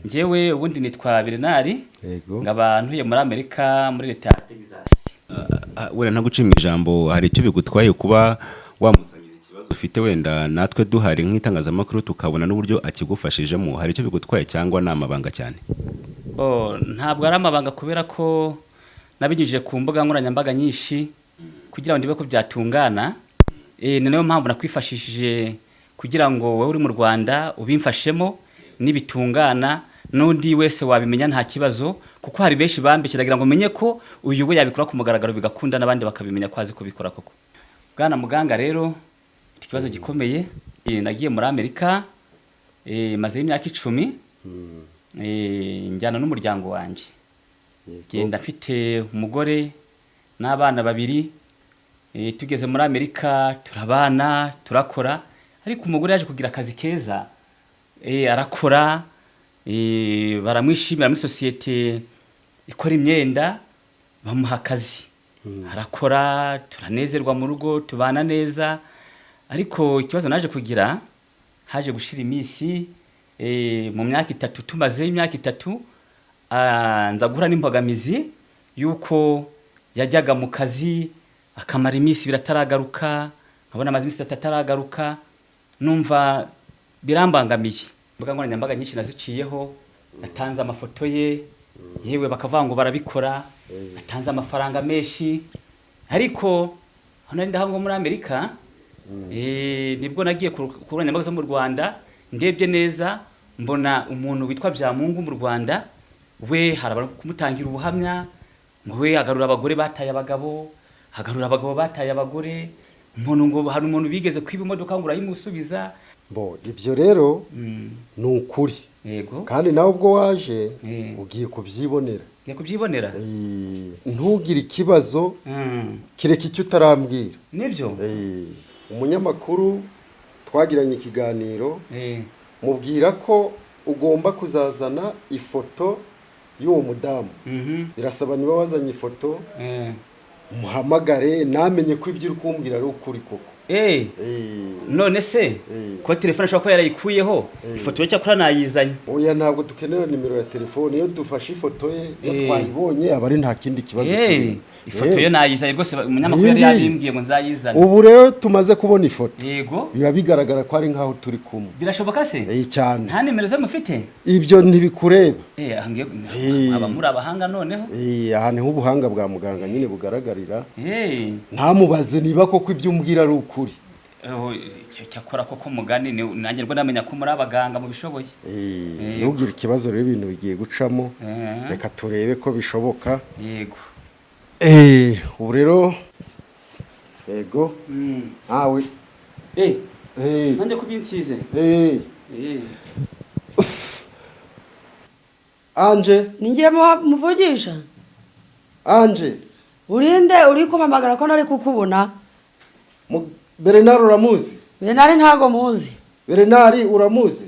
Njyewe ubundi nitwa Bernard. Yego. Nkaba ntuye muri Amerika, muri leta ya Texas. Wenda ntaguciye mu ijambo, hari icyo bigutwaye kuba wamusangiza ikibazo ufite, wenda natwe duhari nk'itangazamakuru tukabona n'uburyo akigufashijemo? Hari icyo bigutwaye cyangwa ni amabanga cyane? Bo, ntabwo ari amabanga, kubera ko nabinyujije ku mbuga nkoranyambaga nyinshi kugira ngo ndebe ko byatungana. Ni nayo mpamvu nakwifashishije kugira ngo wowe uri mu Rwanda ubimfashemo, nibitungana n'undi wese wabimenya nta kibazo, kuko hari benshi bambeshye. Ndagira ngo menye ko uyu we yabikora ku mugaragaro bigakunda, n'abandi bakabimenya ko azi kubikora koko. Bwana muganga, rero mfite ikibazo gikomeye. Nagiye muri Amerika, mazeyo imyaka 10, njyana n'umuryango wanjye. Genda mfite umugore n'abana babiri. Tugeze muri Amerika turabana, turakora, ariko umugore yaje kugira akazi keza, arakora, baramwishimira muri sosiyete ikora imyenda, bamuha akazi, arakora, turanezerwa mu rugo, tubana neza. Ariko ikibazo naje kugira, haje gushira iminsi, mu myaka 3, tumaze imyaka 3, nza guhura n'imbogamizi y'uko yajyaga mu kazi akamara iminsi 2 ataragaruka, nkabona amaze iminsi 3 ataragaruka, numva birambangamiye. Imbuga nkoranyambaga nyinshi naziciyeho, natanze amafoto ye, yewe bakavuga ngo barabikora, natanze amafaranga menshi. Ariko aho nari ndaho ngo muri Amerika, nibwo nagiye ku nkoranyambaga zo mu Rwanda, ndebye neza mbona umuntu witwa Byamungu mu Rwanda, we hari abari kumutangira ubuhamya ngo we agarura abagore bataye abagabo, agarura abagabo bataye abagore, umuntu ngo hari umuntu bigeze kwiba imodoka ngo urayimusubiza. Bo, ibyo rero ni ukuri. Kandi nawe ubwo waje ugiye kubyibonera. Ngiye kubyibonera. Ntugire ikibazo kereka icyo utarambwira. Nibyo. Umunyamakuru twagiranye ikiganiro, mubwira ko ugomba kuzazana ifoto y'uwo mudamu. Birasaba niba wazanye ifoto, muhamagare namenye ko ibyo uri kumbwira ari ukuri koko. None se ko telefone ashobora kuba yarayikuyeho, ifoto ye cyakora nayizanye. Oya, ntabwo dukenera nimero ya telefone. Iyo dufashe ifoto ye, iyo twayibonye, aba ari nta kindi kibazo kirimo. Ifoto ye nayizanye rwose, umunyamakuru yari Iyi ngiyi. yabimbwiye ngo nzayizane. Ubu rero tumaze kubona ifoto, biba bigaragara ko ari nk'aho turi kumwe. Birashoboka se? Cyane. Nta nimero ze mufite? Ibyo ntibikureba. Aha ngiye aba muri abahanga noneho. Aha niho ubuhanga bwa muganga nyine bugaragarira. Ntamubaze niba koko ibyo umbwira ari ukuri. Oh, cyakora koko mugani nanjye rwo ndamenya ko muri abaganga mubishoboye. Ntugire ikibazo rero, ibintu bigiye gucamo. Reka turebe ko bishoboka. Ubu rero, yego, nawe. Nanjye kubinsize. Anje. Ninjye muvugisha. Anje. Urinde uri kumpamagara ko ntari kukubona? Bernard uramuzi? Bernard ntago muzi. Bernard uramuzi?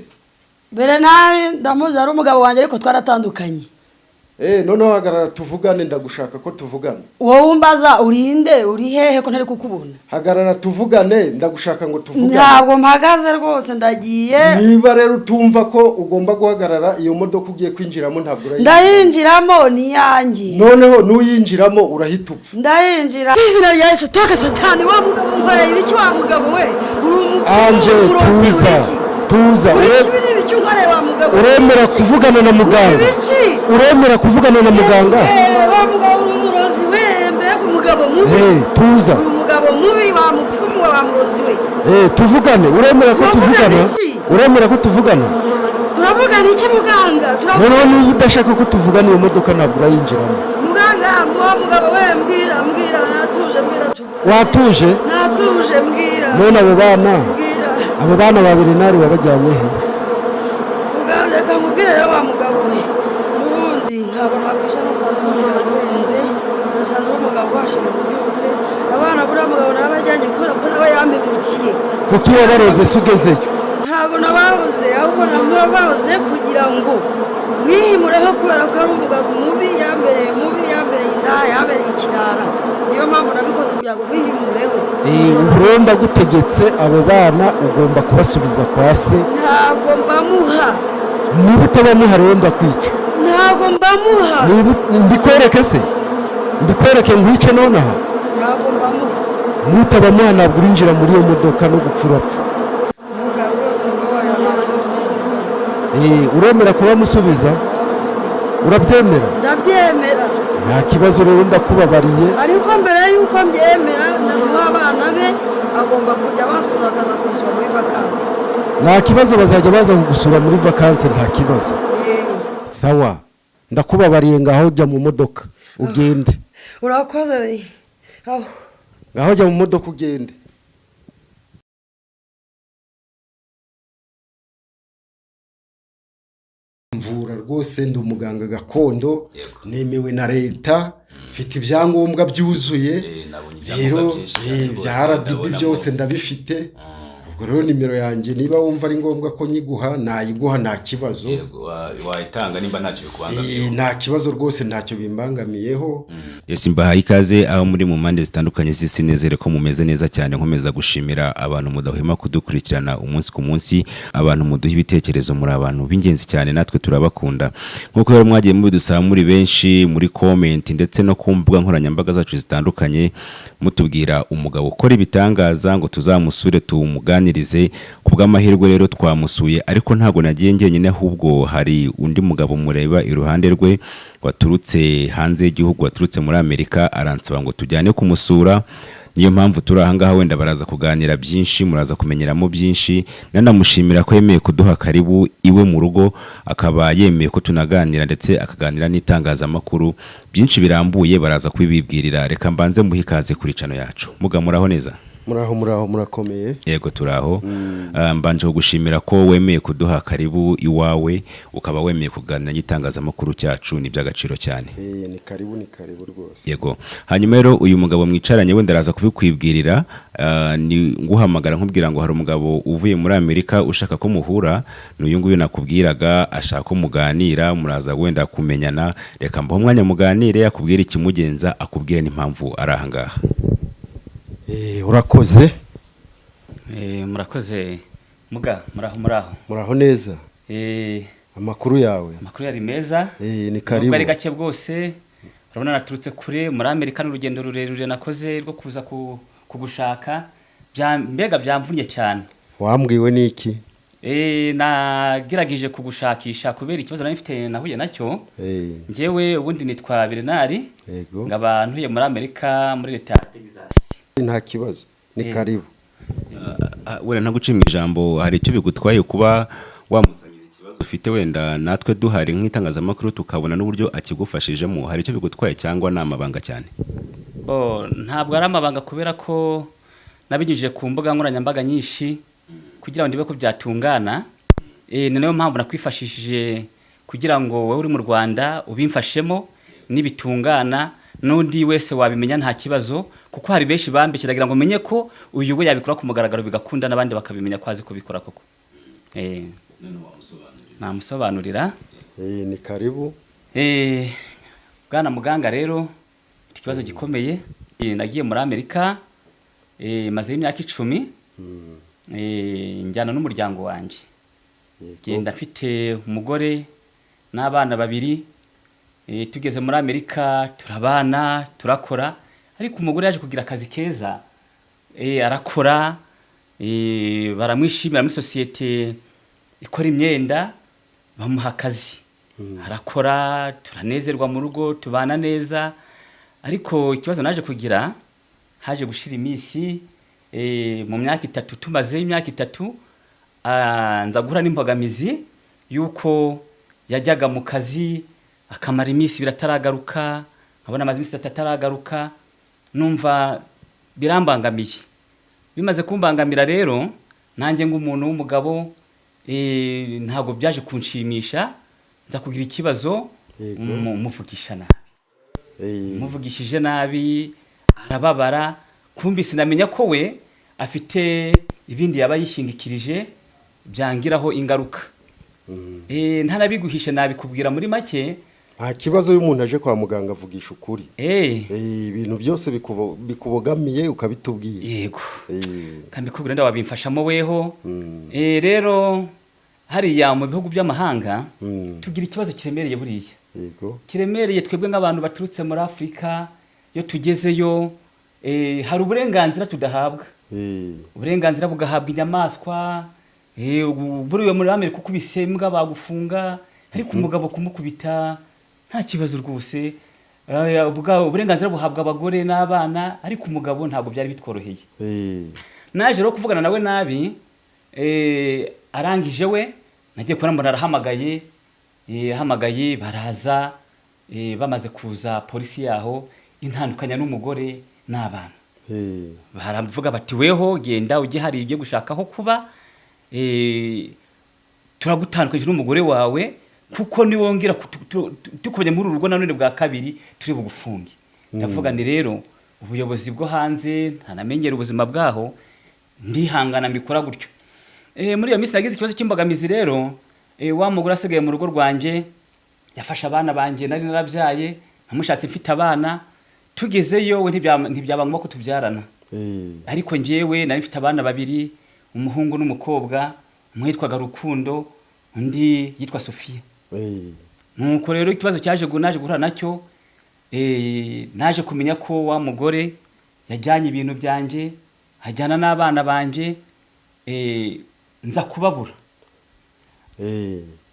Bernard ndamuzi, ari umugabo wanjye, ariko twaratandukanye. Noneho hagarara tuvugane, ndagushaka ko tuvugana. Wowe umbaza urinde, uri hehe ko ntari kukubona? Hagarara tuvugane, ndagushaka ngo tuvugane. Ntabwo mpagaze rwose, ndagiye. Niba rero utumva ko ugomba guhagarara, iyo modoka ugiye kwinjiramo ntabwo urayinjira. Ndayinjiramo, ni iyanjye. Noneho nuyinjiramo urahita upfa. Ndayinjira mu izina rya Yesu. Toka Satani! Wa mugabo, unkoreye ibiki? Wa mugabo we, uri umupfumu, Anje, umurozi, uri tuza. iki? Tuza. Uri iki? Ibi ni ibiki unkoreye, wa mugabo? Uremera Uri iki? kuvugana na muganga? Uri ibiki? Uremera kuvugana na muganga? Wa mugabo, uri umurozi we, mbega umugabo mubi! Hey, tuza. Uri umugabo mubi, wa mupfumu we, wa murozi we. Tuvugane, uremera ko Turavugana tuvugana? iki? Uremera ko tuvugana? Turavugana iki, muganga? Noneho Turavugana. niba udashaka ko tuvugana, iyo modoka ntabwo urayinjiramo. Muganga, wa mugabo we, mbwira, mbwira, natuje, mbwira tuvugane. Watuje? Natuje, mbwira. None abo bana, Mbwira. abo bana ba Bernard wabajyanye he? Muganga, reka nkubwire rero, wa mugabo we, ubundi ntabwo nakwisha, nasanze umugabo urenze, nasanze umugabo ubasha ibintu byose. Abana buriya mugabo narabajyanye kubera ko nawe yampemukiye. Kuki wabaroze se ugezeyo? Ntabwo nabaroze, ahubwo nabaroze kugira ngo mwihimureho, kubera ko ari umugabo mubi, yambereye mubi, yambereye indaya, yambereye ikirara. Niyo mpamvu nabikoze, kugira ngo mwihimureho. Ubu rero ndagutegetse, abo bana ugomba kubasubiza kwa se. Ntabwo mbamuha. Niba utabamuha rero ndakwica. Ntabwo mbamuha. Mbikwereke se? Mbikwereke nkwice nonaha? Ntabwo mbamuha. Nutabamuha ntabwo urinjira muri iyo modoka, no gupfa urapfa. Mugabo rwose mbabarira, ntacyo. Uremera kubamusubiza? Urabyemera? Ndabyemera. Nta kibazo rero, ndakubabariye. Ariko mbere y'uko mbyemera, ndamuha abana be, agomba kujya basura, akaza kunsura muri vakansi. Nta kibazo, bazajya baza kugusura muri vakansi, nta kibazo. Sawa, ndakubabariye, ngaho jya mu modoka ugende. Urakoze aho. Ngaho jya mu modoka ugende. Mvura rwose, ndi umuganga gakondo nemewe na leta, mfite ibyangombwa byuzuye rero, bya RDB byose ndabifite. Ubwo rero nimero yanjye, niba wumva ari ngombwa ko nyiguha, nayiguha, nta kibazo. Wayitanga nimba ntacyo bikubangamiye. Nta kibazo rwose, ntacyo bimbangamiyeho. Yes, mbahaye ikaze aho muri mu mpande zitandukanye z'isi, nizere ko mumeze neza cyane. Nkomeza gushimira abantu mudahwema kudukurikirana umunsi ku munsi, abantu muduha ibitekerezo, muri abantu b'ingenzi cyane, natwe turabakunda. Nk'uko rero mwagiye mubidusaba muri benshi muri comment ndetse no ku mbuga nkoranyambaga zacu zitandukanye, mutubwira umugabo ukora ibitangaza ngo tuzamusure tumuganirize. Ku bw'amahirwe rero twamusuye, ariko ntabwo nagiye njyenyine, ahubwo hari undi mugabo mureba iruhande rwe waturutse hanze y'igihugu, waturutse muri Amerika, aransaba ngo tujyane kumusura. Niyo mpamvu turi aha ngaha. Wenda baraza kuganira byinshi, muraza kumenyeramo byinshi. Nanamushimira ko yemeye kuduha karibu iwe mu rugo, akaba yemeye ko tunaganira ndetse akaganira n'itangazamakuru. Byinshi birambuye baraza kubibibwirira. Reka mbanze muhe ikaze kuri channel yacu. Muga, muraho neza? Muraho, muraho, murakomeye? Yego, turaho. Mbanje kugushimira ko wemeye kuduha karibu iwawe, ukaba wemeye kuganira n'itangazamakuru cyacu, ni iby'agaciro cyane. Ni karibu, ni karibu rwose. Yego. Hanyuma rero uyu mugabo mwicaranye, wenda araza kubikwibwirira. Ni nguhamagara nkubwira ngo hari umugabo uvuye muri Amerika ushaka ko muhura, ni uyu nguyu nakubwiraga, ashaka ko muganira, muraza wenda kumenyana. Reka mbahe umwanya muganire, akubwire ikimugenza, akubwire n'impamvu ari aha ngaha. Urakoze. Murakoze muga, muraho, muraho? Muraho neza. Amakuru yawe? Amakuru yari meza. Ni Nubwo karibu. ari gake bwose, urabona naturutse kure muri Amerika, n'urugendo rurerure nakoze rwo kuza kugushaka. Mbega byamvunnye cyane. Wambwiwe n'iki? Nagerageje kugushakisha kubera ikibazo nari mfite nahuye nacyo. Njyewe ubundi nitwa Bernard, nkaba ntuye muri Amerika, muri leta ya Texas. Nta kibazo, ni karibu. Wenda ntaguciye mu ijambo, hari icyo bigutwaye kuba wamusangiza ikibazo ufite, wenda natwe duhari nk'itangazamakuru tukabona n'uburyo akigufashijemo? Hari icyo bigutwaye cyangwa ni amabanga cyane? Bo, ntabwo ari amabanga kubera ko nabinyujije ku mbuga nkoranyambaga nyinshi kugira ngo ndebe ko byatungana. Ni nayo mpamvu nakwifashishije kugira ngo wowe uri mu Rwanda ubimfashemo, nibitungana n'undi wese wabimenya nta kibazo, kuko hari benshi bambeshye, ndagira ngo menye ko uyu we yabikora ku mugaragaro bigakunda, n'abandi bakabimenya ko azi kubikora koko. Namusobanurira. Ni karibu. Bwana muganga, rero mfite ikibazo gikomeye. Nagiye muri Amerika, mazeyo imyaka 10, njyana n'umuryango wanjye. Genda mfite umugore n'abana babiri. Tugeze muri Amerika turabana, turakora, ariko umugore yaje kugira akazi keza, arakora, baramwishimira muri sosiyete ikora imyenda, bamuha akazi, arakora, turanezerwa mu rugo, tubana neza. Ariko ikibazo naje kugira, haje gushira iminsi, mu myaka 3, tumaze imyaka 3, nza guhura n'imbogamizi y'uko yajyaga mu kazi akamara iminsi 2 ataragaruka, nkabona amaze iminsi 3 ataragaruka, numva birambangamiye. Bimaze kumbangamira rero, nanjye nk'umuntu w'umugabo, ntabwo byaje kunshimisha, nza kugira ikibazo, muvugisha nabi. Muvugishije nabi arababara, kumbi sinamenya ko we afite ibindi yaba yishingikirije byangiraho ingaruka. Ntanabiguhishe, nabikubwira muri make. Nta kibazo, iyo umuntu aje kwa muganga avugisha ukuri. Ibintu byose bikubogamiye ukabitubwira. Yego. Kambikubwira, ndabimfashamo weho. Rero Hariya mu bihugu by'amahanga tugira ikibazo kiremereye buriya, kiremereye twebwe nk'abantu baturutse muri Afurika. Iyo tugezeyo hari uburenganzira tudahabwa, uburenganzira bugahabwa inyamaswa. Buriya muri Amerika ukubise imbwa bagufunga, ariko umugabo kumukubita nta kibazo rwose. Uburenganzira buhabwa abagore n'abana, ariko umugabo ntabwo byari bitworoheye. Naje rero kuvugana nawe nabi, arangije we nagiye kubona mbona arahamagaye, ahamagaye baraza, bamaze kuza polisi yaho intandukanya n'umugore n'abana. Baravuga bati: "Weho genda ujye hari ujye gushaka aho kuba, turagutandukanyije n'umugore wawe, kuko niwongera tukubonye muri uru rugo nanone bwa kabiri turi bugufunge." Ndavuga ni rero ubuyobozi bwo hanze ntanamenyera ubuzima bwaho, ndihangana mbikora gutyo. Muri iyo minsi nagize ikibazo cy'imbogamizi rero. Wa mugore asigaye mu rugo rwanjye yafashe abana banjye nari narabyaye, namushatse mfite abana. Tugezeyo we ntibyaba ngombwa ko tubyarana, ariko njyewe nari mfite abana babiri, umuhungu n'umukobwa. Umwe yitwaga Rukundo, undi yitwa Sofiya. Nuko rero ikibazo cyaje naje guhura nacyo, naje kumenya ko wa mugore yajyanye ibintu byanjye, ajyana n'abana banjye, nza kubabura.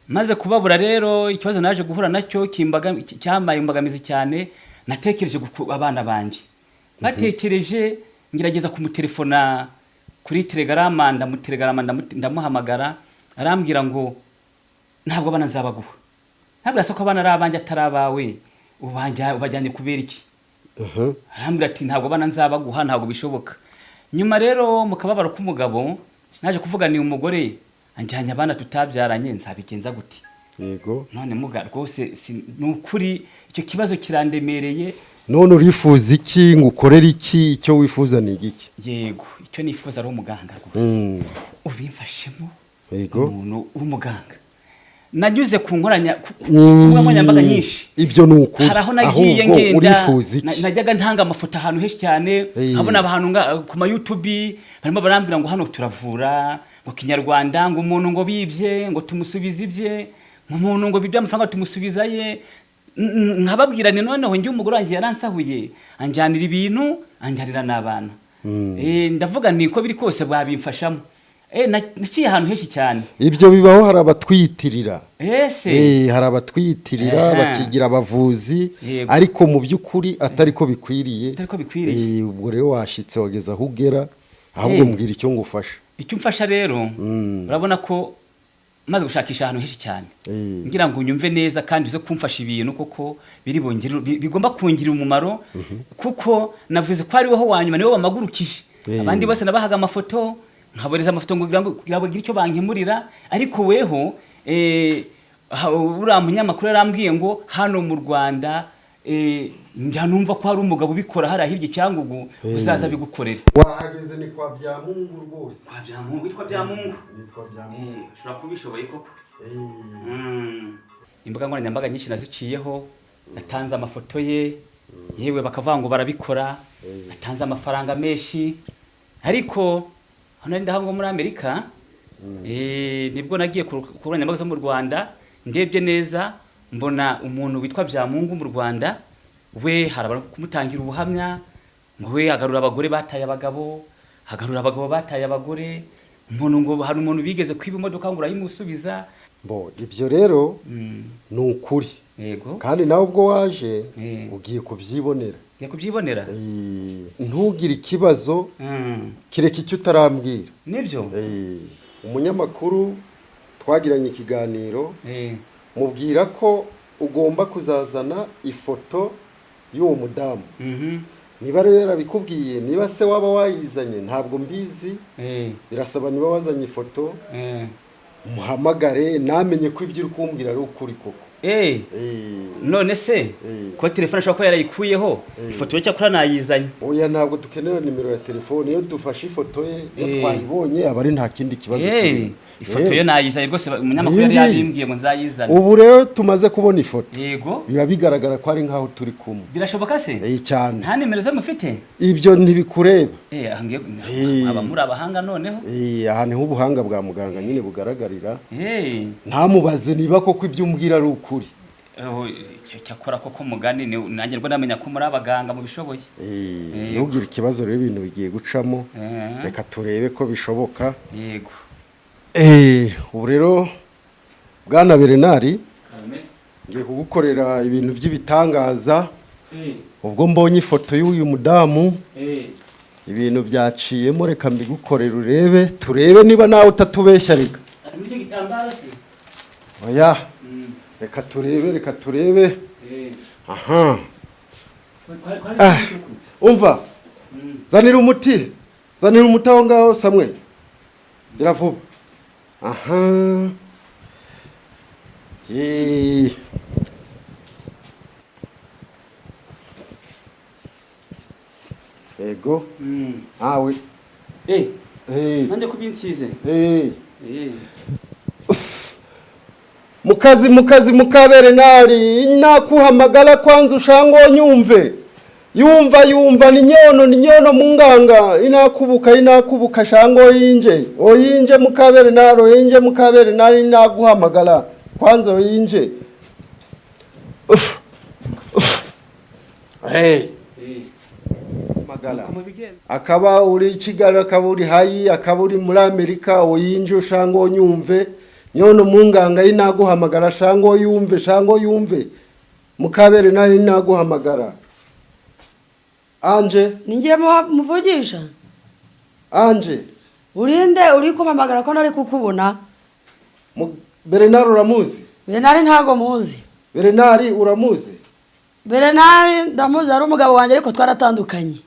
Maze kubabura rero, ikibazo naje guhura nacyo cyambaye imbogamizi cyane. Natekereje abana banjye, batekereje, ngerageza kumutelefona kuri telegarama, ndamutelegarama, ndamuhamagara, arambwira ngo: "Ntabwo abana nzabaguha." Ntabwo ko abana ari abanjye atari abawe, ubajyanye kubera iki? Arambwira ati: "Ntabwo abana nzabaguha, ntabwo bishoboka." Nyuma rero mu kababaro k'umugabo naje kuvuga ni umugore anjyanye abana tutabyaranye, nzabigenza gute? None muga rwose ni ukuri icyo kibazo kirandemereye. None urifuza iki, ngo ukorere iki? Icyo wifuza ni igiki? Yego, icyo nifuza ari umuganga rwose, ubimfashemo. Umuntu w'umuganga, nanyuze ku nkoranya ku mbuga nkoranyambaga nyinshi. Ibyo ni ukuri. Hari aho nagiye Ahubwo ngenda urifuza iki? Najyaga ntanga amafoto ahantu henshi cyane, nkabona abantu ku ma YouTube barimo barambwira ngo hano turavura ngo kinyarwanda, ngo umuntu ngo bibye ngo tumusubize ibye, ngo umuntu ngo bibye amafaranga tumusubiza ye. Nkababwira ni noneho njye umugore wanjye yaransahuye, anjyanira ibintu, anjyanira n'abana. Ndavuga ni ko biri kose babimfashamo. Naciye ahantu henshi cyane. Ibyo bibaho, hari abatwiyitirira. Ese? Hari abatwiyitirira bakigira abavuzi, ariko mu by'ukuri atari ko bikwiriye. Atari ko bikwiriye. Ubwo rero washitse, wageze aho ugera, ahubwo mbwira icyo ngufasha. Icyo umfasha rero, urabona ko maze gushakisha ahantu henshi cyane, ngira ngo unyumve neza kandi uze kumfasha ibintu koko biri bongere bigomba kungirira umumaro, kuko navuze ko ari wowe wa nyuma, niwe wamagurukije. Abandi bose nabahaga amafoto, nkaboreza amafoto ngo kugira ngo bagire icyo bankemurira, ariko weho uriya munyamakuru yarambwiye ngo hano mu Rwanda, njya numva ko hari umugabo ubikora hariya hirya i Cyangugu, uzaza bigukorera. Wahageze, ni kwa Byamungu rwose. Kwa Byamungu, witwa Byamungu? Nitwa Byamungu. Ushobora kuba ubishoboye koko. Imbuga nkoranyambaga nyinshi naziciyeho, natanze amafoto ye, yewe bakavuga ngo barabikora, natanze amafaranga menshi. Ariko hano nari ndahango muri Amerika, nibwo nagiye ku nkoranyambaga zo mu Rwanda, ndebye neza mbona umuntu witwa Byamungu mu Rwanda. We hari abantu kumutangira ubuhamya ngo we agarura abagore bataye abagabo, agarura abagabo bataye abagore, umuntu ngo hari umuntu bigeze kwiba imodoka ngo urayimusubiza. Bo ibyo rero ni ukuri. Kandi nawe ubwo waje ugiye kubyibonera. Ngiye kubyibonera. Ntugire ikibazo, kireka icyo utarambwira. Nibyo. Umunyamakuru twagiranye ikiganiro, mubwira ko ugomba kuzazana ifoto y'uwo mudamu. Niba rero yarabikubwiye, niba se waba wayizanye, ntabwo mbizi. Birasaba niba wazanye ifoto, muhamagare namenye ko ibyo uri kumbwira ari ukuri koko. None se ko telefone ashobora kuba yarayikuyeho, ifoto ye cyakora nayizanye. Oya, ntabwo dukenera nimero ya telefone. Iyo dufashe ifoto ye, iyo twayibonye, aba ari nta kindi kibazo kirimo. Ifoto ye nayizanye rwose, umunyamakuru yari yabimbwiye ngo nzayizane. Ubu rero tumaze kubona ifoto, yego, biba bigaragara ko ari nk'aho turi kumwe. Birashoboka se? Cyane. Nta nimero ze mufite? Ibyo ntibikureba. Aba muri abahanga noneho. Aha niho ubuhanga bwa muganga nyine bugaragarira. Ntamubaze niba koko ibyo umbwira ari ukuri. Cyakora koko mugani nanjye rwo namenya ko muri abaganga mubishoboye. Ntugire ikibazo rero, ibintu bigiye gucamo. Reka turebe ko bishoboka. Yego. Ubu rero bwana Bernard, ngiye kugukorera ibintu by'ibitangaza. Ubwo mbonye ifoto y'uyu mudamu, ibintu byaciyemo. Reka mbigukorere urebe, turebe niba nawe utatubeshya. Reka. Oya, reka turebe, reka turebe. Aha, umva, zanira umuti, zanira umuti aho ngaho, Samwe, gira vuba. Aha. Yego. Nawe. Nanjye kubinsize. Mukazi, mukazi, mukaberenari, nakuhamagara kwanza ushango nyumve. Yumva, yumva, ni nyono, ni nyono munganga inakubuka, inakubuka shango yinje oyinje mukaberenari, oyinje mukaberenari, naguhamagara kwanza oyinje. Hey. Magala. Akaba uri Kigali, akaba uri hayi, akaba uri muri Amerika, oyinje ushango nyumve. Nyono munganga inaguhamagara shango yumve, shango yumve. Mukabere nari naguhamagara. Anje, Ninjye muvugisha. Anje, Urinde uri kumpamagara ko nari kukubona? Bernard uramuzi? Bernard ntago muzi. Bernard uramuzi? Bernard ndamuzi, ari umugabo wanjye ariko twaratandukanye.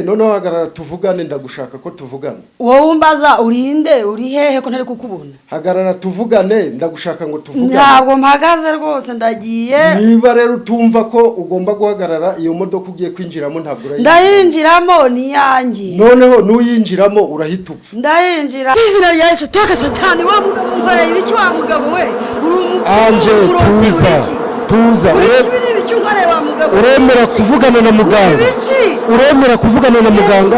Noneho hagarara tuvugane, ndagushaka ko tuvugana. Wowe umbaza urinde, uri hehe ko ntari kukubona? Hagarara tuvugane, ndagushaka ngo tuvugane. Ntabwo mpagaze rwose, ndagiye. Niba rero utumva ko ugomba guhagarara, iyo modoka ugiye kwinjiramo ntabwo urayinjiramo. Ndayinjiramo, ni yanjye. Noneho nuyinjiramo urahita upfa. Ndayinjira. Izina rya Yesu, toka satani, wa mugabo umbareye ibiki, wa mugabo we? Uri umupfumu, Anje, umurozi, tuza, uri iki? tuza. Uri iki ni ibiki unkoreye, wa mugabo? Uremera kuvugana na muganga? Ibiki? Uremera kuvugana na muganga?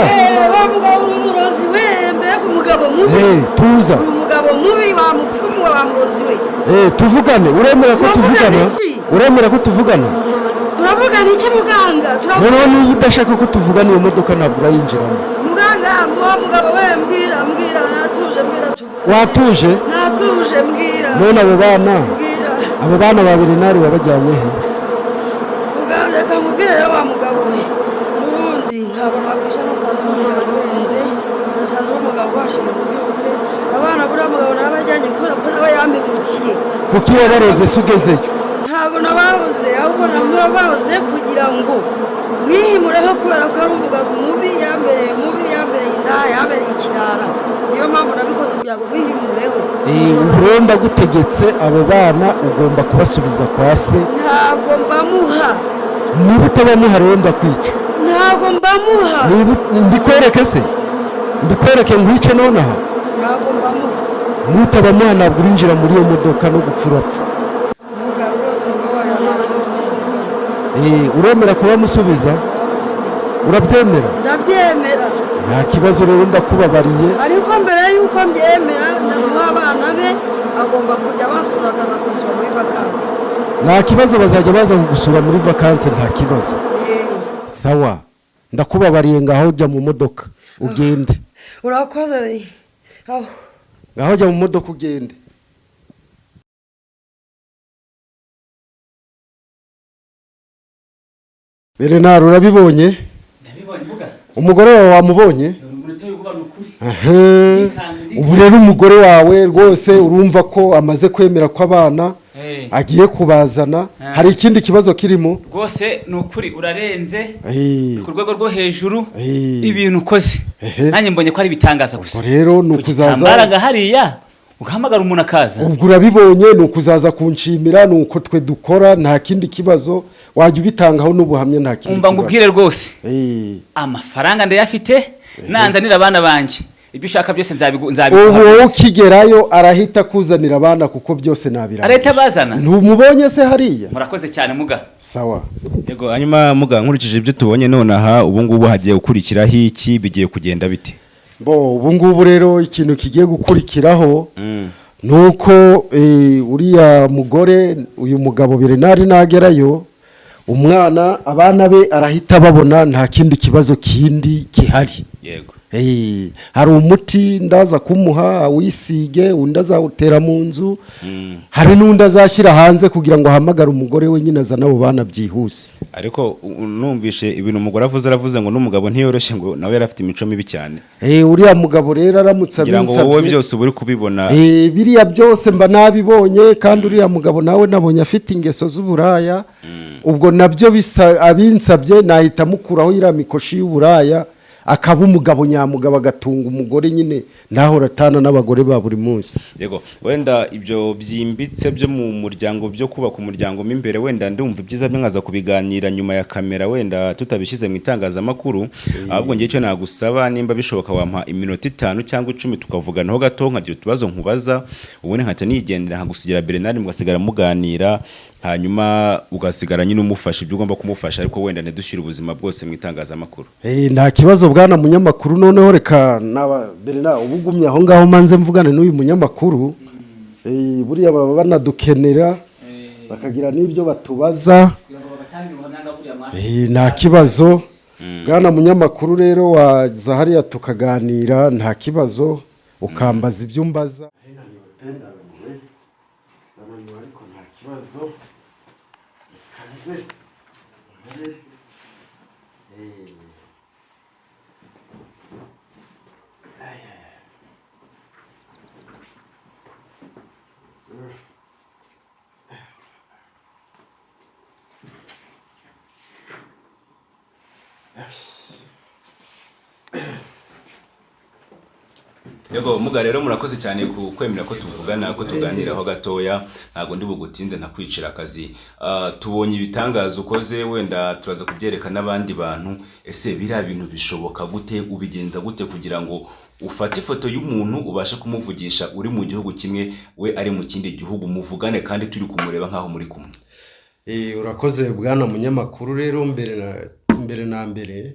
Wa mugabo uri umurozi we, mbega umugabo mubi. Tuza. Uri umugabo mubi, wa mupfumu, wa murozi we. Tuvugane, uremera ko Turavugana tuvugana? iki? Uremera ko tuvugana? Turavugana iki muganga? Turavugana Noneho niba udashaka ko tuvugana, iyo modoka ntabwo urayinjiramo. Muganga, wa mugabo we, mbwira, mbwira, natuje, mbwira tuvugane. Watuje? Natuje, mbwira. None abo bana, Mbwira. abo bana ba Bernard wabajyanye he? Muganga, reka nkubwire rero wa mugabo we, n'ubundi ntabwo nakwisha nasanze umugabo urenze, nasanze umugabo ubasha ibintu byose. Abana buriya mugabo narabajyanye kubera ko nawe yampemukiye. Kuki wabaroze se ugezeyo? Ntabwo nabaroze, ahubwo nabaroze kugira ngo mwihimureho, kubera ko ari umugabo mubi, yambereye mubi, yambereye indaya, yambereye ikirara. Niyo mpamvu nabikoze kugira ngo mwihimureho. Ubu rero ndagutegetse, abo bana ugomba kubasubiza kwa se. Ntabwo mbamuha. Niba utabamuha rero ndakwica. Ntabwo mbamuha. Niba mbikwereke se, mbikwereke nkwice nonaha? Ntabwo mbamuha. Nutabamuha ntabwo urinjira muri iyo modoka, no gupfa urapfa. Mugabo rwose mbabarira, ntacyo. Uremera kubamusubiza? Urabyemera? Ndabyemera. Nta kibazo rero, ndakubabariye. Ariko mbere y'uko mbyemera, ndamuha abana be, agomba kujya basura, akaza kunsura muri vakansi. Nta kibazo, bazajya baza kugusura muri vakansi, nta kibazo. Sawa, ndakubabariye, ngaho jya mu modoka ugende. Urakoze aho. Ngaho jya mu modoka ugende. Bernard, urabibonye? Ndabibonye mbuga. Umugore wawe wamubonye? Umuntu uteye ubwoba ni ukuri. Aha. Ubu rero umugore wawe rwose urumva ko amaze kwemera ko abana agiye kubazana. Hari ikindi kibazo kirimo? Rwose ni ukuri urarenze ku rwego rwo hejuru. Ibintu ukoze, nanjye mbonye ko ari ibitangaza gusa. Ubwo rero ni Ku ukuzaza gitambaro hariya Ugahamagara umuntu akaza. Ubwo urabibonye, ni ukuzaza kunshimira, ni uko twe dukora, nta kindi kibazo. Wajya ubitangaho n'ubuhamya, nta kindi Umva kibazo. ngubwire rwose, amafaranga ndayafite, nanzanira abana banjye, ibyo ushaka byose Ubu nzabiguha wowe rwose. ukigerayo arahita akuzanira abana, kuko byose nabirangije. Arahita abazana? Ntumubonye se hariya? Murakoze cyane, muga. Sawa. Yego, hanyuma muga, nkurikije ibyo tubonye nonaha, ubu ngubu hagiye gukurikiraho iki? Bigiye kugenda bite? Bo, ubu ngubu rero ikintu kigiye gukurikiraho ni uko uriya mugore, uyu mugabo Bernard, nagerayo, umwana, abana be arahita babona, nta kindi kibazo kindi gihari. Hari umuti ndaza kumuha awisige, undi azawutera mu nzu, hari n'undi azashyira hanze kugira ngo ahamagare umugore we nyine azane abo bana byihuse. Ariko numvishe ibintu umugore avuze, aravuze ngo n'umugabo ntiyoroshye, ngo nawe yari afite imico mibi cyane. Uriya mugabo rero aramutse Ngira ngo wowe abinsabye byose uba uri kubibona. Biriya byose mba nabibonye, kandi uriya mugabo nawe nabonye afite ingeso z'uburaya. Ubwo nabyo bisa abinsabye nahita mukuraho iriya mikoshi y'uburaya, akaba umugabo nyamugabo, agatunga umugore nyine, ntahora atana n'abagore ba buri munsi. Yego, wenda ibyo byimbitse byo mu muryango, byo kubaka umuryango mo imbere, wenda ndumva ibyiza byo nkaza kubiganira nyuma ya kamera, wenda tutabishyize mu itangazamakuru. Ahubwo ngiye icyo nagusaba, nimba bishoboka wampa iminota 5 cyangwa 10 tukavuganaho gato, nkagira utubazo nkubaza, ubundi nkahita nigendera, nkagusigira Bernard mugasigara muganira, hanyuma ugasigara nyine umufasha ibyo ugomba kumufasha, ariko wenda ntidushyire ubuzima bwose mu itangazamakuru. Nta kibazo, bwana munyamakuru. Noneho reka naba Bernard uba ugumye aho ngaho, manze mvugane n'uyu munyamakuru. Buriya baba banadukenera, bakagira n'ibyo batubaza. Nta kibazo, bwana munyamakuru. Rero waza hariya tukaganira, nta kibazo, ukambaza ibyo umbaza. Ariko nta kibazo, reka nze nkore. Yego muga, rero murakoze cyane ku kwemera ko tuvugana, ko tuganiraho gatoya. Ntabwo ndi bugutinze, ntakwicira akazi. Tubonye ibitangaza ukoze, wenda turaza kubyereka n'abandi bantu. Ese biriya bintu bishoboka gute? Ubigenza gute kugira ngo ufate ifoto y'umuntu ubashe kumuvugisha uri mu gihugu kimwe, we ari mu kindi gihugu, muvugane kandi turi kumureba nk'aho muri kumwe? Urakoze bwana munyamakuru. Rero mbere na mbere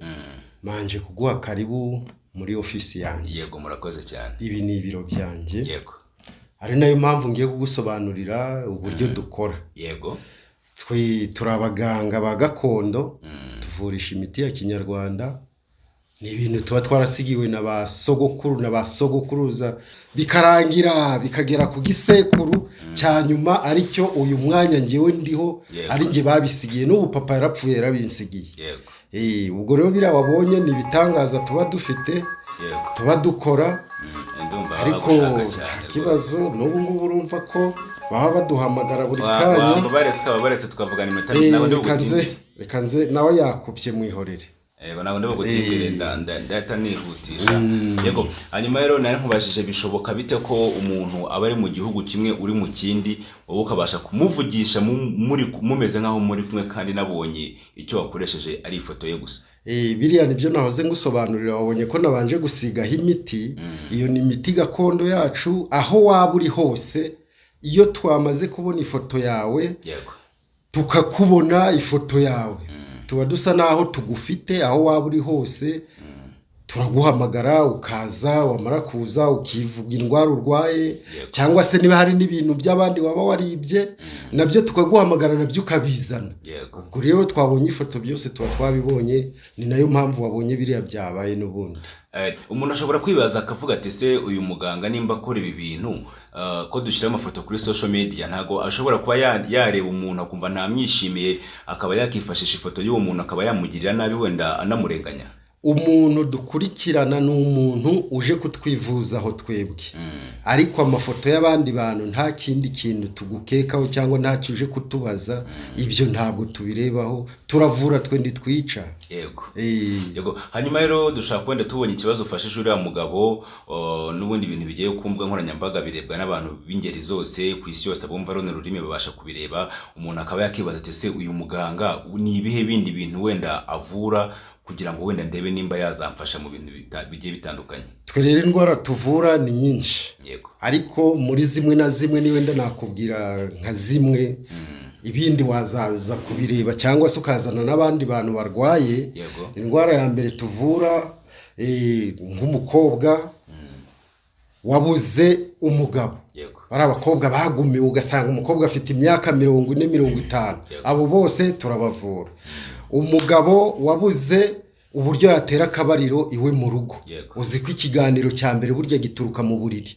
manje kuguha karibu muri ofisi yanjye. Yego, murakoze cyane. Ibi ni ibiro byanjye, ari nayo mpamvu ngiye kugusobanurira uburyo dukora. Twe turi abaganga ba gakondo, tuvurisha imiti ya kinyarwanda. Ni ibintu tuba twarasigiwe na ba sogokuru na ba sogokuruza, bikarangira bikagera ku gisekuru cya nyuma, aricyo uyu mwanya ngewe ndiho, ari njye babisigiye. N'ubu papa yarapfuye yarabinsigiye. Ubwo rero biriya wabonye ni ibitangaza tuba dufite, tuba dukora. Ndumva Ariko bagushaka cyane nta kibazo, n'ubu ngubu urumva ko baba baduhamagara buri rwose. kanya. Waba baretse, ukaba baretse tukavugana iminota, ntabwo ndi Reka nze bugutindire. Reka nze, nawe yakupye, mwihorere. Yego, ntabwo ndi bugutindire, ndahita nihutisha. Yego, hanyuma rero nari nkubajije, bishoboka bite ko umuntu aba ari mu gihugu kimwe uri mu kindi, wowe ukabasha kumuvugisha muri mumeze nk'aho muri kumwe, kandi nabonye icyo wakoresheje ari ifoto ye gusa? Biriya nibyo nahoze ngusobanurira. Wabonye ko nabanje gusigaho imiti. Iyo ni imiti gakondo yacu. Aho waba uri hose, iyo twamaze kubona ifoto yawe, tukakubona ifoto yawe, tuba dusa naho tugufite. Aho waba uri hose turaguhamagara ukaza, wamara kuza ukivuga indwara urwaye, cyangwa se niba hari n'ibintu by'abandi waba waribye, nabyo tukaguhamagara, nabyo ukabizana. Ubwo rero twabonye ifoto, byose tuba twabibonye. Ni nayo mpamvu wabonye biriya byabaye n'ubundi. Umuntu ashobora kwibaza akavuga ati: "Se uyu muganga nimba akora ibi bintu, ko dushyira amafoto kuri social media, ntago ashobora kuba yareba umuntu akumva ntamwishimiye, akaba yakifashisha ifoto y'uwo muntu, akaba yamugirira nabi, wenda anamurenganya?" Umuntu dukurikirana ni umuntu uje kutwivuzaho twebwe, ariko amafoto y'abandi bantu nta kindi kintu tugukekaho cyangwa ntacyo uje kutubaza, ibyo ntabwo tubirebaho, turavura twe ntitwica. Yego. Eh, Yego. Hanyuma rero dushaka wenda tubonye ikibazo ufashije uriya mugabo, n'ubundi ibintu bigiye ku mbuga nkoranyambaga birebwa n'abantu b'ingeri zose ku isi yose, abumva runo rurimi babasha kubireba. Umuntu akaba yakibaza ati: ese uyu muganga ni ibihe bindi bintu wenda avura, kugira ngo wenda ndebe nimba yazamfasha mu bintu bigiye bitandukanye? Twe rero indwara tuvura ni nyinshi, ariko muri zimwe na zimwe ni wenda nakubwira nka zimwe, ibindi wazaza kubireba cyangwa se ukazana n'abandi bantu barwaye. Indwara ya mbere tuvura, nk'umukobwa wabuze umugabo, bari abakobwa bagumiwe, ugasanga umukobwa afite imyaka 40, 50, abo bose turabavura. Umugabo wabuze uburyo yatera akabariro iwe mu rugo, uzi ko ikiganiro cya mbere burya gituruka mu buriri.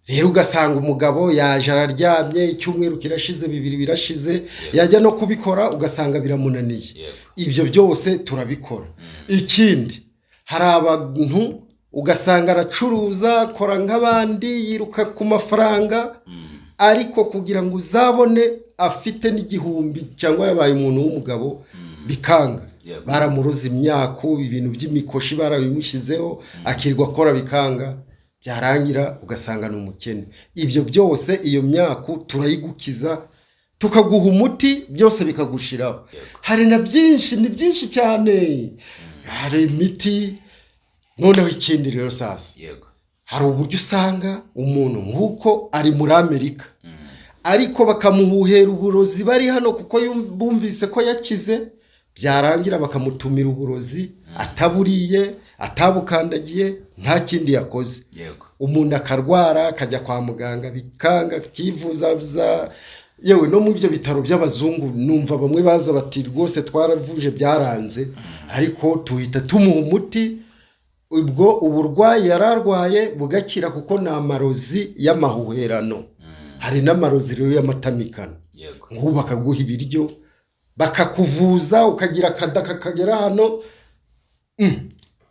Rero ugasanga umugabo yaje araryamye, icyumweru kirashize, 2 birashize, yajya no kubikora ugasanga biramunaniye. Ibyo byose turabikora. Ikindi, hari abantu ugasanga aracuruza, akora nk'abandi, yiruka ku mafaranga, ariko kugira ngo uzabone afite n'igihumbi cyangwa yabaye umuntu w'umugabo bikanga. Baramuroze imyaku, ibintu by'imikoshi barabimushyizeho, akirirwa akora bikanga, byarangira ugasanga ni umukene. Ibyo byose, iyo myaku turayigukiza, tukaguha umuti, byose bikagushiraho. Hari na byinshi, ni byinshi cyane, hari imiti. Noneho ikindi rero sasa, hari uburyo usanga umuntu nk'uko ari muri Amerika, ariko bakamuhuhera uburozi bari hano, kuko bumvise ko yakize, byarangira bakamutumira uburozi ataburiye, atabukandagiye, nta kindi yakoze. Umuntu akarwara, akajya kwa muganga bikanga, akivuza yewe no mu byo bitaro by'abazungu. Numva bamwe baza bati: rwose twaravuje byaranze, ariko tuhita tumuha umuti, ubwo uburwayi yari arwaye bugakira, kuko ni amarozi y'amahuherano. Hari n'amarozi rero y'amatamikano. Nk'ubu bakaguha ibiryo, bakakuvuza, ukagira akada kakagera hano,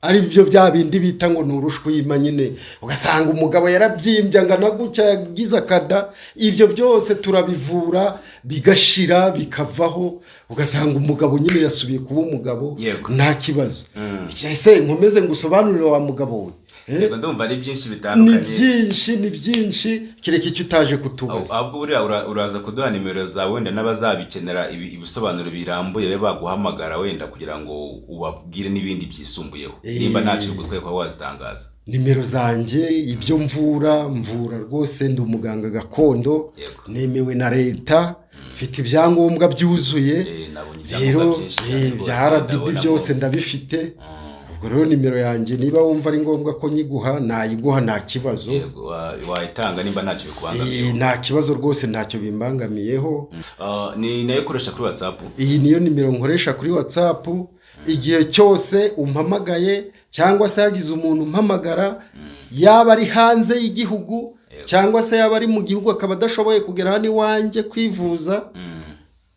ari byo bya bindi bita ngo ni urushwima nyine, ugasanga umugabo yarabyimbye angana gutya, yagize akada. Ibyo byose turabivura bigashira, bikavaho, ugasanga umugabo nyine yasubiye kuba umugabo, nta kibazo. Ese nkomeze ngusobanurire wa mugabo we? Yego, ndumva ari byinshi Ni bitandukanye. byinshi, ni byinshi, kereka icyo utaje kutubaza. Ahubwo buriya uraza kuduha nimero zawe, wenda n'abazabikenera ibisobanuro birambuye babe baguhamagara, wenda kugira ngo ubabwire n'ibindi byisumbuyeho, nimba ntacyo bigutwaye kuba wazitangaza. Nimero zanjye, ibyo mvura, mvura rwose ndi umuganga gakondo, nemewe na leta, mfite ibyangombwa byuzuye. Nabonye Rero ibyangombwa byinshi cyane rwose, bya RDB ndabonamo. byose ndabifite. Ubwo rero nimero yanjye, niba wumva ari ngombwa ko nyiguha, nayiguha, nta kibazo. Yego, wayitanga nimba ntacyo bikubangamiyeho. Nta kibazo rwose, ntacyo bimbangamiyeho. Ni nayo ukoresha kuri WhatsApp? Iyi niyo nimero nkoresha kuri WhatsApp. Igihe cyose umpamagaye cyangwa se hagize umuntu umpamagara, yaba ari hanze y'igihugu cyangwa se yaba ari mu gihugu akaba adashoboye kugera hano iwanjye kwivuza,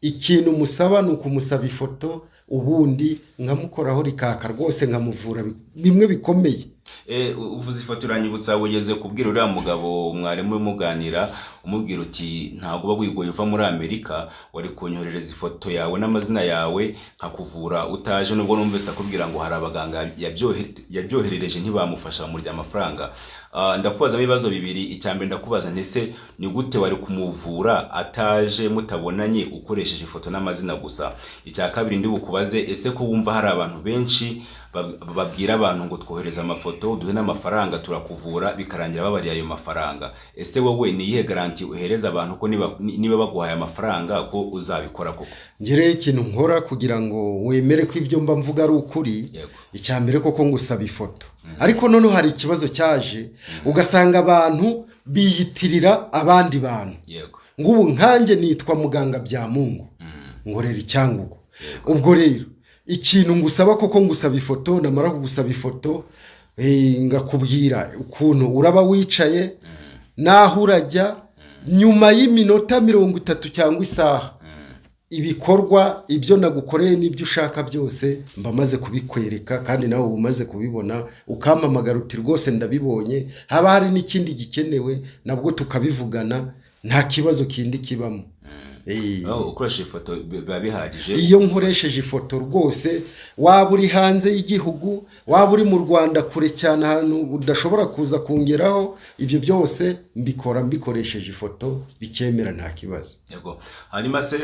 ikintu musaba ni ukumusaba ifoto, ubundi nkamukoraho rikaka rwose, nkamuvura bimwe bikomeye. Uvuze ifoto uranyibutsa, wigeze kubwira uriya mugabo mwarimu muganira, umubwira uti: ntabwo uba wigoye uva muri Amerika, wari kunyoherereza ifoto yawe n'amazina yawe nkakuvura utaje. Nubwo numvise akubwira ngo hari abaganga yabyoherereje ntibamufasha, bamurya amafaranga. Ndakubazamo ibibazo bibiri. Icya mbere ndakubaza nti: ese ni gute wari kumuvura ataje, mutabonanye, ukoresheje ifoto n'amazina gusa? Icya kabiri ndi bukubaze: ese ko wumva hari abantu benshi babwira abantu ngo twohereze amafoto, duhe n'amafaranga turakuvura, bikarangira babariye ayo mafaranga, ese wowe ni iyihe garanti uhereza abantu ko niba baguhaye amafaranga ko uzabikora koko? Njye rero ikintu nkora kugira ngo wemere ko ibyo mba mvuga ari ukuri, icya mbere koko ngusaba ifoto. Ariko noneho hari ikibazo cyaje, ugasanga abantu biyitirira abandi bantu. Ngubu nkanjye nitwa muganga Byamungu, nkorera i Cyangugu. Ubwo rero ikintu ngusaba koko, ngusaba ifoto. Namara kugusaba ifoto, ngakubwira ukuntu uraba wicaye n'aho urajya. Nyuma y'iminota 30 cyangwa isaha, Ibikorwa, ibyo nagukoreye n'ibyo ushaka byose mba maze kubikwereka, kandi nawe uba umaze kubibona, ukampamagara uti rwose ndabibonye. Haba hari n'ikindi gikenewe nabwo tukabivugana, nta kibazo kindi kibamo. Aho ukoresha ifoto biba bihagije? Iyo nkoresheje ifoto rwose, waba uri hanze y'igihugu, waba uri mu Rwanda kure cyane ahantu udashobora kuza kungeraho, ibyo byose mbikora mbikoresheje ifoto, bikemera nta kibazo. Yego. Hanyuma se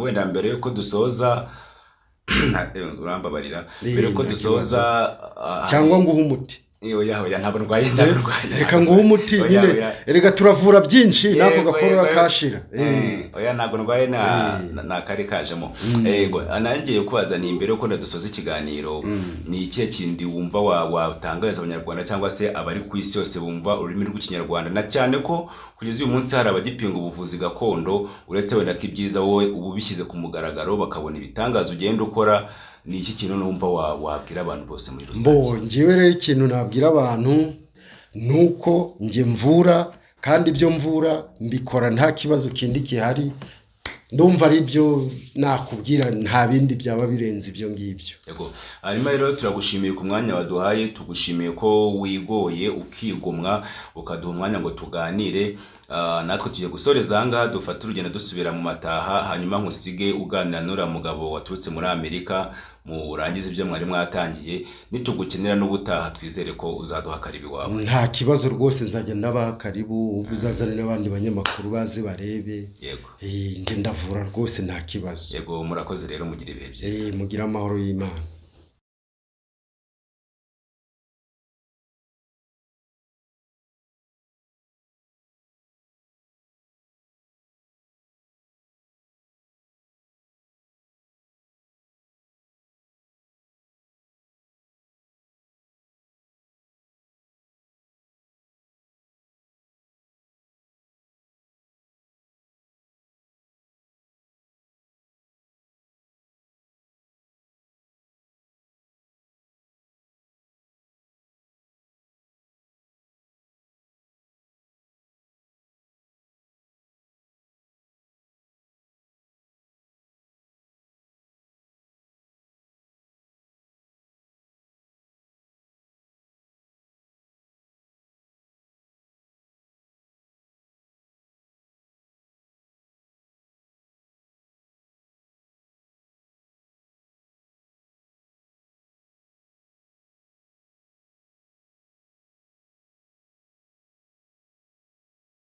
wenda mbere yuko dusoza, urambabarira, mbere yuko Nta dusoza, Cyangwa nguhe umuti? Oya, oya, ntabwo ndwaye, ntabwo ndwaye. Reka nguhe umuti. Oya, Nyine oya. reka turavura byinshi n'ako Yego, gakorora yego. kashira. Oya, ntabwo ndwaye, na kari kajemo. Yego, nangiye kubaza ni imbere yuko dusoza ikiganiro, ni ikihe kindi wumva watangariza Abanyarwanda cyangwa se abari ku isi yose bumva ururimi rw'Ikinyarwanda, na cyane ko kugeza uyu munsi hari abagipinga ubuvuzi gakondo, uretse wenda ko ibyiza wowe uba ubishyize ku mugaragaro bakabona ibitangaza ugenda ukora? Ni iki kintu numva wabwira abantu bose muri rusange? Mbo njyewe rero ikintu nabwira abantu ni uko njye mvura, kandi ibyo mvura mbikora nta kibazo kindi gihari. Ndumva ari byo nakubwira, nta bindi byaba birenze ibyo ngibyo. Yego. Hanyuma rero turagushimiye ku mwanya waduhaye, tugushimiye ko wigoye ukigomwa ukaduha umwanya ngo tuganire. Natwe tugiye gusoreza aha ngaha, dufate urugendo dusubira mu mataha, hanyuma nkusige uganira n'uriya mugabo waturutse muri Amerika, murangize ibyo mwari mwatangiye. Nitugukenera n'ubutaha twizere ko uzaduha karibu iwawe. Nta kibazo rwose, nzajya ndabaha karibu, ubwo uzazane n'abandi banyamakuru baze barebe. Yego. Njye ndavura rwose, nta kibazo. Yego, murakoze rero, mugira ibihe byiza. Mugire amahoro y'Imana.